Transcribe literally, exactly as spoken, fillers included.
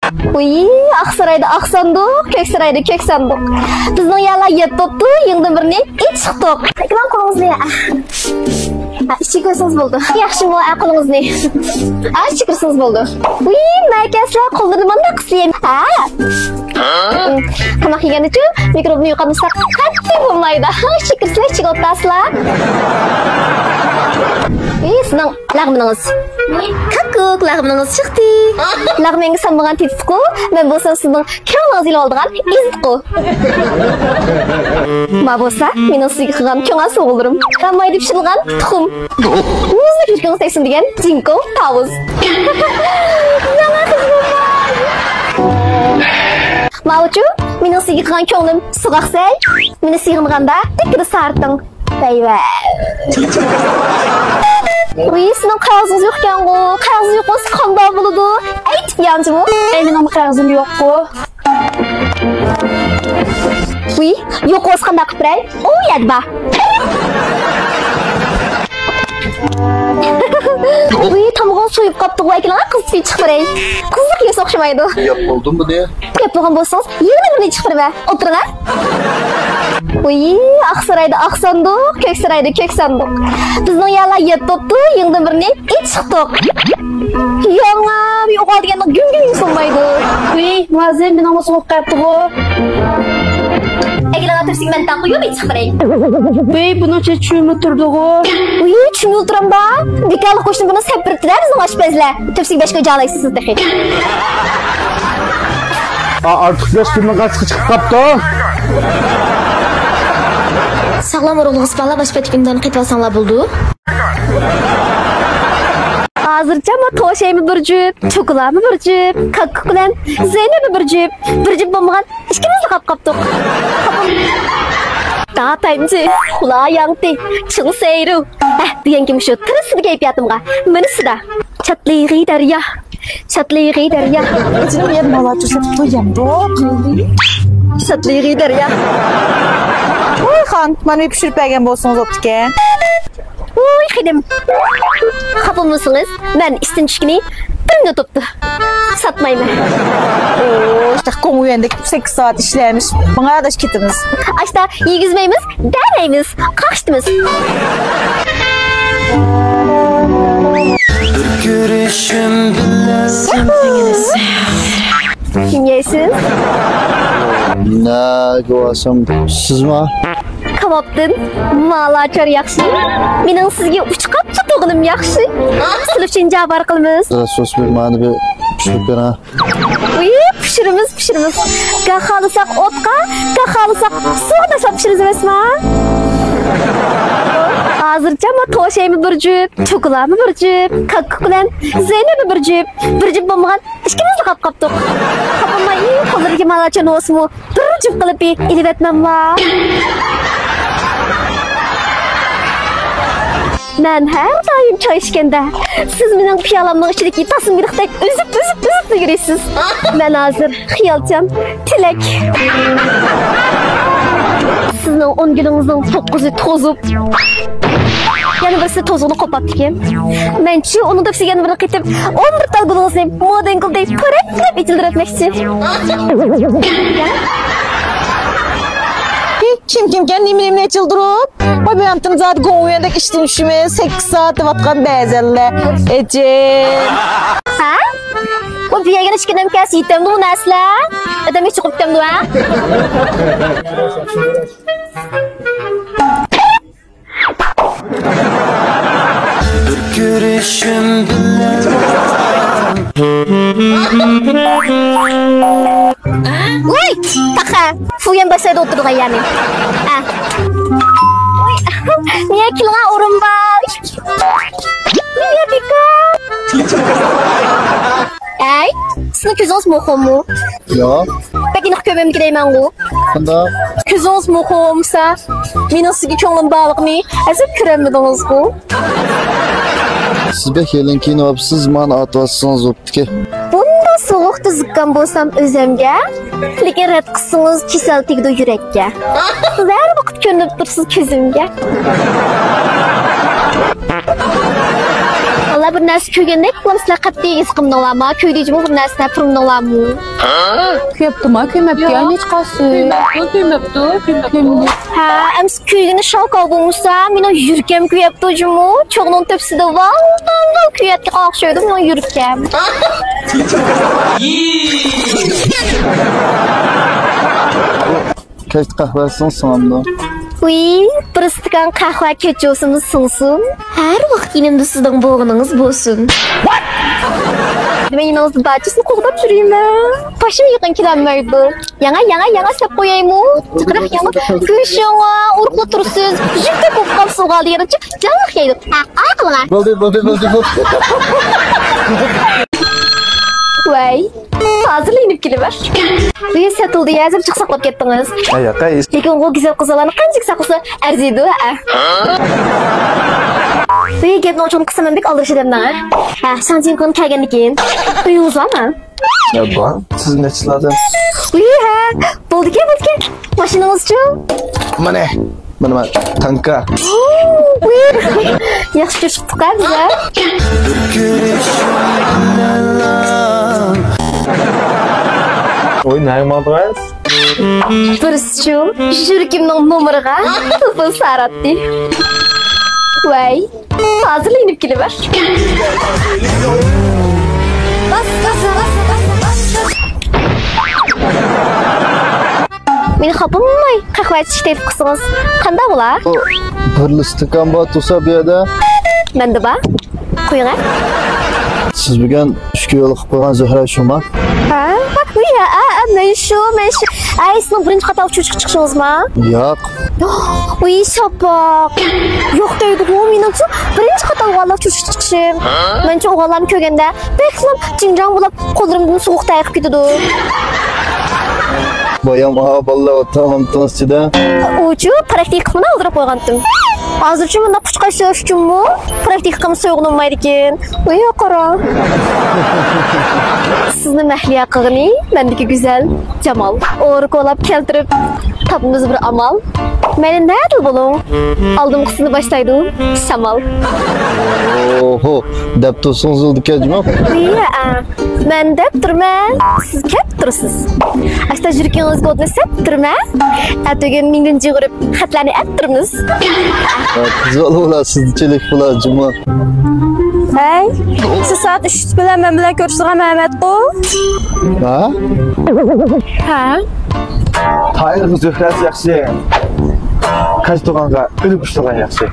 ۋىي، ئاق سارايدا ئاق ساندۇق، كۆك سارايدا كۆك ساندۇق. بىزنىڭ يەرلەر يەپ بوپتۇ، يېڭىدىن بىرنى ئېچىشتۇق. ئەكىلىڭ قولىڭىزنى. ھە، ئىچىگە كىرسىڭىز بولدى. ياخشىمۇ، ئە، قولىڭىزنى. ئا، ئىچىگە كىرسىڭىز بولدى. ۋىي، مەكەسلەر قوللىرىنى مانداق قىسىپ يەيمىز. ھە؟ تاماق يېگەندىچۇ مىكروبنى يوقاتمىساق قەتئىي بولمايدۇ. ئىچىگە كىرسىلەر، ئىچىگە ئولتۇراسىلەر. ۋىي، سىزنىڭ لەغمىنىڭىز. كاككۇك، لەغمىنىڭىز چىقتى. لەغمەنگە سالمىغان تېتىتقۇ، مەن بولسام سىزنىڭ كۆڭلىڭىزنى ئېلىۋالىدىغان ئېزىتقۇ. ما بولسا مېنىڭ سىزگە قىلغان كۆڭۈل سوۋغىلىرىم. راۋايدا پىشۇرۇلغان تۇخۇم. مۇزدەك يۈرىكىڭىز تەگسۇن دېگەن جىڭكو تاۋۇز. ماۋۇچۇ، مېنىڭ سىزگە قىلغان كۆڭلۈم سوغۇق سەي. مېنى سېغىنغاندا دىككىدە سارتىڭ. ۋەي ۋەي. ۋىي، سىزنىڭ قەغىزىڭىز يوقكەنغۇ؟ قەغىزىڭىز يوق بولسا قانداق بولىدۇ؟ ئەيتىپ يانچىمۇ؟ ئەي، مېنىڭمۇ قەغىزىم يوققۇ. ۋىي، يوق بولسا قانداق قىلىپ بېرەي؟ ئۇ يەردە بار. ۋىي، تامغا سويۇپ قاپتۇ، ۋاي كېلىڭە، قىزىتىپ چىقىپ بېرەي. قىزىق يېسە ئوخشىمايدۇ. يەپ بولدۇم بۇنى. يەپ بولغان بولسىڭىز، يەنە بىرنى چىقىپ بېرىمەن. ئولتۇرۇڭ ھە. ۋىي، ئاق سارايدا ئاق ساندۇق، كۆك سارايدا كۆك ساندۇق. بىزنىڭ يەرلەر يەپ بوپتۇ، يېڭىدىن بىرنى ئېچىشتۇق. ياڭا، بىر ئوغۇل دېگەننىڭ گۈم گۈم سۇنمايدۇ. ۋىي، مۇئەززىن، مېنىڭمۇ سوغۇپ قاپتىغۇ. ئەگىلىڭا تۈرسىگە مەن تاڭ قويۇپ ئېچىشقا بېرەي. ۋىي، بۇنىڭ ئىچىدە چۈمۈلە تۇرىدىغۇ. ۋىي، چۈمۈلە تۇرامدا. بىكارلىق گۆشنى بۇنى سەپ بېرىپتۇ-دە بىزنىڭ ئاشپەزلەر. تۈرسىگە بەش كوي جالايسىز سىز تېخى. ئا، ئارتۇق گۆش كىمنىڭ قاسىقى چىقىپ قاپتۇ؟ ساغلام ئورۇنلىغۇسى بارلار باش پەتكىنىدىن قېتىۋالساڭلار بولىدۇ. ھازىرچە ما توشەيمۇ بىر جۈپ، چوكىلامۇ بىر جۈپ، كاككۇك بىلەن زەينەپمۇ بىر جۈپ، بىر جۈپ بولمىغان ئىككىمىزلا قاپ قاپتۇق. داتايمچى، خۇلاياڭتى، چىڭ سەيرۇ. ئەھ، دېگەنكى مۇشۇ تىرىشسىدە كەيپىياتىمغا مېنى سىدا. شادلىقى دەريا، شادلىقى دەريا. ئىچىنىڭ يەنە مالا چۈشۈپ تويامدۇ؟ شادلىقى دەريا. ۋوي خان، مانا بىر پىشۇرۇپ بەرگەن بولسىڭىز بوپتىكەن. ۋوي خېنىم، خاپا بولمىسىڭىز، مەن ئىشتىن چۈشكىنى بىر مىنۇت بوپتۇ. ساتمايمەن. ئوو، ئاشتا كوڭ ئۇيەندەك سەككىز سائەت ئىشلەمىش. ماڭا ئاداش كېتىمىز. ئاشتا يېگۈزمەيمىز، دەمەيمىز، قاقشىتىمىز. بىر كۆرۈشۈم بىلەن. كىم يەيسىز؟ نەگە بارسام سىزما؟ كاۋاپتىن مالاچار ياخشى. مېنىڭ سىزگە ئۇچقاپچە قوغىنىم ياخشى. سىلى ئۈچۈن جاۋار قىلىمىز. سوس بىر مانا بىر پىشۇرۇپ بېرىڭ. ئۇي، پىشۇرىمىز، پىشۇرىمىز. گاھ خالىساق ئوتقا، گاھ خالىساق سۇغا تاشلاپ پىشۇرىمىز ئەمەسما؟ ھازىرچە ما توشەيمۇ بىر جۈپ، چوكىلامۇ بىر جۈپ، كاككۇك بىلەن زەينەپمۇ بىر جۈپ، بىر جۈپ بولمىغان ئىككىمىزلا قاپ قاپتۇق. قاپالماي، قوللىرىدىكى مالاچار نوسىمۇ بىر جۈپ قىلىپ ئېلىۋەتمەملا. مەن ھەر دائىم چاي ئىچكەندە، سىز مېنىڭ پىيالامنىڭ ئىچىدىكى تاسمىلىقتەك ئۈزۈپ، ئۈزۈپ، ئۈزۈپلا يۈرىسىز. مەن ھازىر خىيالچان تىلەك. سىزنىڭ ئون گۈلىڭىزنىڭ توققۇزى توزۇپ، يەنە بىرسى توزۇقنى قوپاپتىكەن. مەنچۇ ئۇنىڭ تۆپىسىگە يەنە بىرنى قېتىپ، ئون بىر تال گۈلىڭىزنى مودېنكىلدەك پۈرەكلەپ ئېچىلدۇرۇۋەتمەكچى. ھېي، كىم كىمكەن نېمە نېمىنى ئېچىلدۇرۇپ؟ ۋاي، بۇ يانتىم زادى گوڭ ئۇيەندەك ئىشتىن چۈشىمىز، سەككىز سائەت دەۋاتقان بەزەنلەر. ئېچىل. ھە؟ بۇ بىيەگىنى ئىچكىنەم كەس يېتەمدۇ بۇ نەرسىلەر؟ ئادەم ھېچ چىقىپ كەمدۇ، ھە؟ بىر كۆرۈشۈم بىلەن. ۋاي، تاخا، فۇيەن باشلايدۇ ئولتۇرغان يەرنى. ھە. ۋاي، نىيە كېلىڭا ئورۇن بار. نىيە بىكار. ئەي، سىزنىڭ كۆزىڭىز موخومۇ؟ ياق. بەك ئېنىق كۆرمەمدىكىن دەيمەنغۇ. قانداق؟ كۆزىڭىز موخومسا، مېنىڭ سىزگە كۆڭلۈم بارلىقىنى ئەزەپ كۆرەلمىدىڭىزغۇ؟ سىز بەك يېلىڭ كىيىنىۋاپسىز، مانا ئاتىۋاتسىڭىز بوپتىكەن. بۇنداق سوغۇقتا زۇكام بولسام ئۆزەمگە، لېكىن رەت قىلسىڭىز كېسەل تېگىدۇ يۈرەككە. ھەر ۋاقىت كۆرۈنۈپ تۇرىسىز كۆزۈمگە. بىر نەرسە كۆرگەندەك قىلامسىلەر، قەتئىي ھېس قىلمىدىڭلارمۇ؟ كۆردى جۇمۇ بىر نەرسىنى، پۇرمىدىڭلارمۇ؟ كۆرۈپتىما، كۆرمەپتۇ، يا. ھېچقايسى. كۆرمەپتۇ، كۆرمەپتۇ، كۆرمەپتۇ. ھە، ئەمسە كۆرگىنى شاۋقاۋ بولمىسا، مېنىڭ يۈرىكىم كۆيەپتۇ جۇمۇ. چوغنىڭ تۆپىسىدە ۋال، ۋال، ۋال كۆيەتكە ئوخشايدۇ مېنىڭ يۈرىكىم. كەچتە قەھۋە سىڭسىڭامدۇ؟ ۋىي، بىر ئىستاكان قەھۋە كەچ بولسىمۇ سىڭسۇن. ھەر ۋاقىت يېنىمدا سىزنىڭ بولغىنىڭىز بولسۇن. مەن يېنىڭىزدا داچىسىنى قوغداپ يۈرىمەن. باشىم يېقىن كېلەلمەيدۇ. ياڭا، ياڭا، ياڭا سەپ قويايمۇ؟ جىقراق ياڭا. گۆشىڭا ئۇرۇقلا تۇرسىز. يۈكتەك بولۇپ قالسىز ئۇغا دېگەنچە جانلىق يەيدۇ. ھە، ئاقىلغا. بولدى، بولدى، بولدى، بولدى. ۋەي. ھازىرلا يېنىپ كېلىۋەر. ئۆي سېتىلدى يا، زىپ جىق ساقلاپ كەتتىڭىز. ھە، ياق، ھە. لېكىن ئۇ گۈزەل قىزلارنى قانچىلىك ساقلىسا ئەرزىيدۇ، ھە. ئۆي گەپنى ئوچۇقنى قىلسا مەن بەك ئالدىرىشىدىم دەڭ، ھە. ھە، شاڭجىڭكۇن كەلگەندىن كېيىن. ئۆيىڭىز بارمۇ؟ يا، بار. سىز نەچچىلەردىن؟ ئۆي، ھە. بولدىكەن، بولدىكەن. ماشىنىڭىزچۇ؟ مانا. مانا، مانا، تانكا. ياخشى چۈشتۇق ھە بىز ھە. ۋوي، نەگە ماڭدىڭىز؟ بىرسىچۇ، يۈرىكىمنىڭ نومۇرىغا تېلېفون ساراتتى. ۋەي، ھازىرلا يېنىپ كېلىۋەر. مېنى خاپىماي قەھۋە ئىچىشكە تەكلىپ قىلسىڭىز قانداق بولا؟ بۇ بىرلا ئىستاكان بار تۇرسا بۇ يەردە. مەندە بار. قويۇڭ ھە. سىز بۈگۈن چۈشكە يولۇقۇپ قالغان زۆھرە شۇما؟ ھە؟ ۋىي، ھە، ھە، مەن شۇ، مەن شۇ. ئەي، سىزنىڭ بىرىنچى قاتارلىق چۈشكە چىقىشىڭىزما؟ ياق. ۋىي، شاپاق. يوق دەيدىغۇ، مېنىڭچۇ بىرىنچى قاتارلىق چۈشكە چىقىشىم. مەنچۇ ئوغۇللارنى كۆرگەندە بەكلا جىڭجاڭ بولۇپ، قوللىرىمدىن سوغۇق تەر ئېقىپ كېتىدۇ. بايام، ئا، بالىلار ئولتۇرغان ئىچىدە. ئۇچۇ پراكتىكا قىلماي ئالدىراپ قويغانتىم. ھازىرچۇ مۇنداق قۇچقاچ سۆرۈشۈچۈممۇ پراكتىكا قىلمىسا سۆيگىنى بولمايدىكەن. ۋىي، قارا. سىزنى مەھلىيا قىلغىنى مەندىكى گۈزەل جامال. ئورا كولاپ كەلتۈرۈپ تاپىمىز بىر ئامال. مەيلى نەدىلا بولۇڭ، ئالدىمغا سىزنى باشلايدۇ شامال. ئوھو، دەپ تۇرسىڭىز بولىدىكەن جۇمۇ. ۋىي، ئە. مەن دەپ تۇرمەن، سىز كەپ تۇرىسىز. ئاشتا يۈرىكىڭىزگە ئوتنى سەپ تۇرمەن. ئەتىگۈن مىڭدىن جىغۇرۇپ خەتلەرنى ئەپ تۇرىمىز. قىز بالا بۇلار، سىزچىلىك بۇلار جۇمۇ. ھەي، شۇ سائەت ئۈچ بىلەن مەن بىلەن كۆرۈشىدىغان مەمەتقۇ؟ ھە؟ ھە؟ تايىرغا زۆھرەسى ياخشى. كاج تۇغانغا ئۆلۈپ ئۇشلىغان ياخشى.